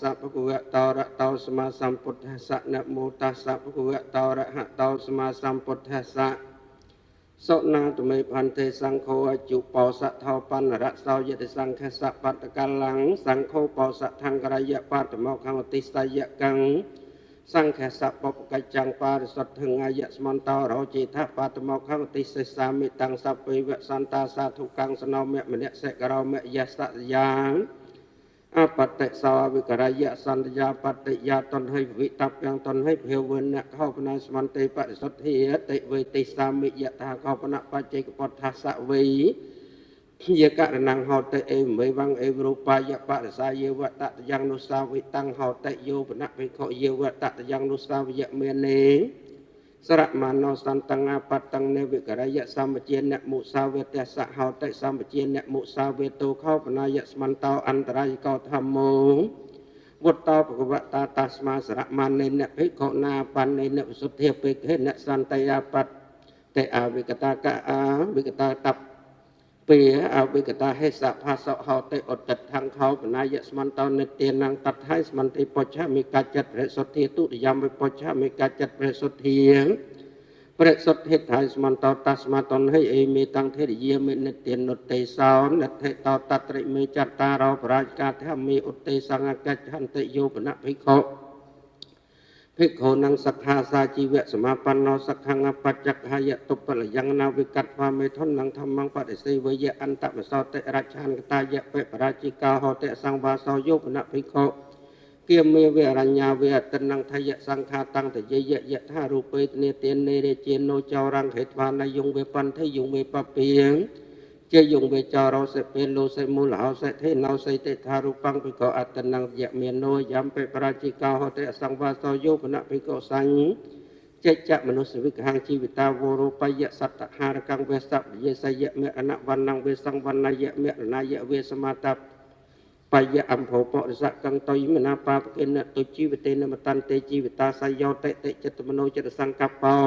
សៈភគវៈតោរៈតោសម្មាសម្ពុទ្ធស្សៈនមោតស្សៈភគវៈតោរហតោសម្មាសម្ពុទ្ធស្សៈសុណាតមេផន្ទេសង្ឃោអជុបោសៈថោបណ្ណរសោយតិសង្ឃសៈបតកលੰសង្ឃោបោសៈថង្ករយៈបតមោខងតិសយៈកੰសង្ឃសៈបពកច្ចំបារិសុទ្ធិងាយៈស្មន្តោរោចេថបតមោខងតិសេសាមិតាំងសព្វេវសន្តាសាធុកੰសណោមៈមនសិករោមៈយសយ៉ាងអបតិសោវិករយៈសន្តយាបតិយាតនហិវិតពយ៉ាងតនហិភាវណៈខោបណស្មន្តិបរិសុទ្ធាតិវេតិសាមិយថាខោបណបច្ចេកពទ្ធាសវេយករណងហោតិអេមេវងអេរូបាយបរិសាយវតតយ៉ាងនុសាវិតាំងហោតិយោបណៈភិក្ខុយវតតយ៉ាងនុសាវយមេនេសរមណោសន្តងាបតੰនេវិករយៈសម្បជាអ្នកមុសាវេទសហោតិសម្បជាអ្នកមុសាវេតោខោបនាយស្មន្តោអន្តរាយកោធម្មោវត្តោភគវតាតាស្មាសរមណេនភិក្ខុណាបណ្ណេនវិសុទ្ធាពេកេនសន្តយាបតតិអវិកតាកអាវិកតាតពេអវិកតាហេសៈផាសហោតិឧត្តថង្ខោបនាយស្មន្តោនិទានងតថៃស្មន្តិបុច្ឆមិកចិត្តរិសុទ្ធាទុតិយមវិបុច្ឆមិកចិត្តរិសុទ្ធាព្រះសុទ្ធិថៃស្មន្តោតាស្មាតនហិអេមេតាំងធិរិយាមេនិទានុតេសោនថេតោតត្រិមេចតារោបរាជកាធម្មេឧតេសង្កច្ឆន្តិយោបណភិក្ខុភិក្ខុនងសក្ខាសាជីវៈសមាបណ្ណោសក្ខងបច្ចក្ខយតុបលយ៉ាងណាវិកត្វាមេធននងធម្មងបរិសេវយៈអន្តមសោតិរច្ឆានកតាយៈបិបរាជិកាហោតិសង្វាសោយោបណភិក្ខុគាមេវរញ្ញាវេតនងថយសង្ខាតាំងតយយៈយថារូបេទនេទានេរជានោចរងហេត្វានយងវេបន្ថយងវេពពាងជាយងវេចរោសិពេលោសិមូលហោសិធេណោសិតិថារូបង្ភិក្ខុអតនងយៈមេនោយំបិបរាជិកាហោតិសង្វាសោយោបណភិក្ខុសញ្ញចេចមនុស្សវិកហងជីវិតាវរូបយៈសត្តហារកងវេសពយេសយៈមេអនវណ្ណងវេសង្វណ្ណយៈមេរណយៈវេសមាតបយៈអំភោបរិសកੰតុយមនាបាបកិនតុជីវតេនមតន្ទេជីវិតាសយោតិតិចិត្តមនោចិត្តសង្កបោ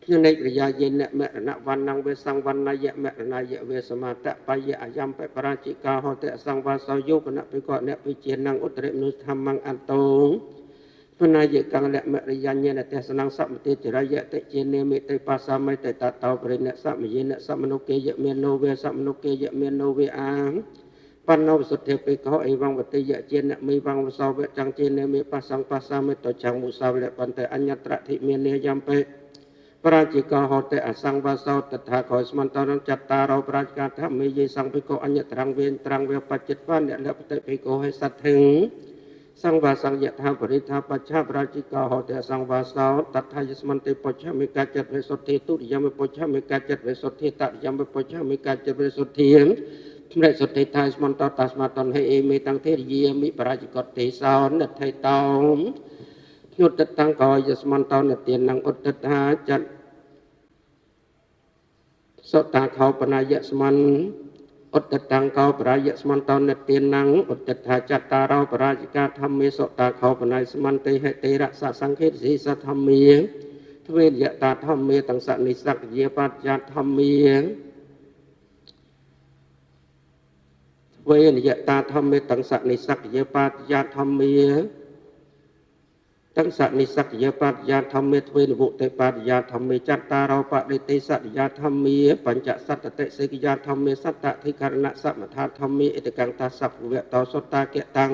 ខ្ញុំនៃប្រយាយេនមរណវណ្ណងវេសង្វណ្ណយៈមរណយៈវេសមាតបយៈអយំបបរាជិកាហោតិសង្វាសោយោបណភិកអ្នកវិជាណងឧត្តរិមនុធម្មងអន្តោពណាយកੰលមរិយញ្ញនទេសនងសមតិចរយៈតិជានិមិតិបាសាមិតិតតោបរិណសមយេនសមនុគេយមេនោវេសមនុគេយមេនោវេអាងបណ្ណោវិសុទ្ធិភិក្ខុអេវងវតិយជានមេវងវសោវៈចង្ជានមេបសង្បាសាមិតចង្មុសាវលបន្តិអញ្ញត្រធិមាននិយំបេប្រាជិកហោតិអសង្វាសោតថាខោស្មន្តរចតារោប្រាជកាធម្មេយេសង្ភិក្ខុអញ្ញត្រង្វេនត្រង្វេបច្ចិតវអ្នកលបតិភិក្ខុហេសត្ថិងសង្វាសង្យថាបរិថាបច្ឆាប្រាជិកហោតិអសង្វាសោតថាយស្មន្តិបុច្ឆមិកចិត្តវិសុទ្ធិទុតិយមបុច្ឆមិកចិត្តវិសុទ្ធិតយមបុច្ឆមិកចិត្តវិសុទ្ធិម្រសុទ្ធិថៃស្មន្តតាស្មាតនហេអេមេតាំងធេរិយាមិបរាជកតទេសោនថៃតោញុតតាំងកយស្មន្តោនទានងឧត្តថាចតសុតាខោបនាយស្មន្តឧត្តតាំងកោបរាយស្មន្តោនទានងឧត្តថាចតារោបរាជកាធម្មេសុតាខោបនាយស្មន្តិហេតិរសសង្ឃេសិសធម្មាទ្វេយតាធម្មេតង្សនិសកយាបច្ចធម្មាវេនយតាធម្មេតង្សនិសកយបាតយាធម្មាតង្សនិសកយបាតយាធម្មេទ្វេនវុតិបាតយាធម្មេចតារោបដិតិសរិយាធម្មាបញ្ចសត្តតិសេកយាធម្មេសត្តធិករណៈសមថាធម្មេអិតកੰតាសពវៈតោសត្តាកតាំង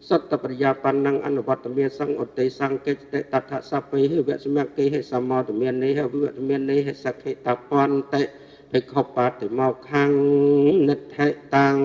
សត្តបរិយាបណ្ណងអនុវត្តមេសង្ឧតិសង្កិច្ចតថសពេហិវសមគេហិសមោតមាននេះហវិវតមាននេះហិសខិតពន្តិភិក្ខុបាតិមកខាងនិដ្ឋិតាំង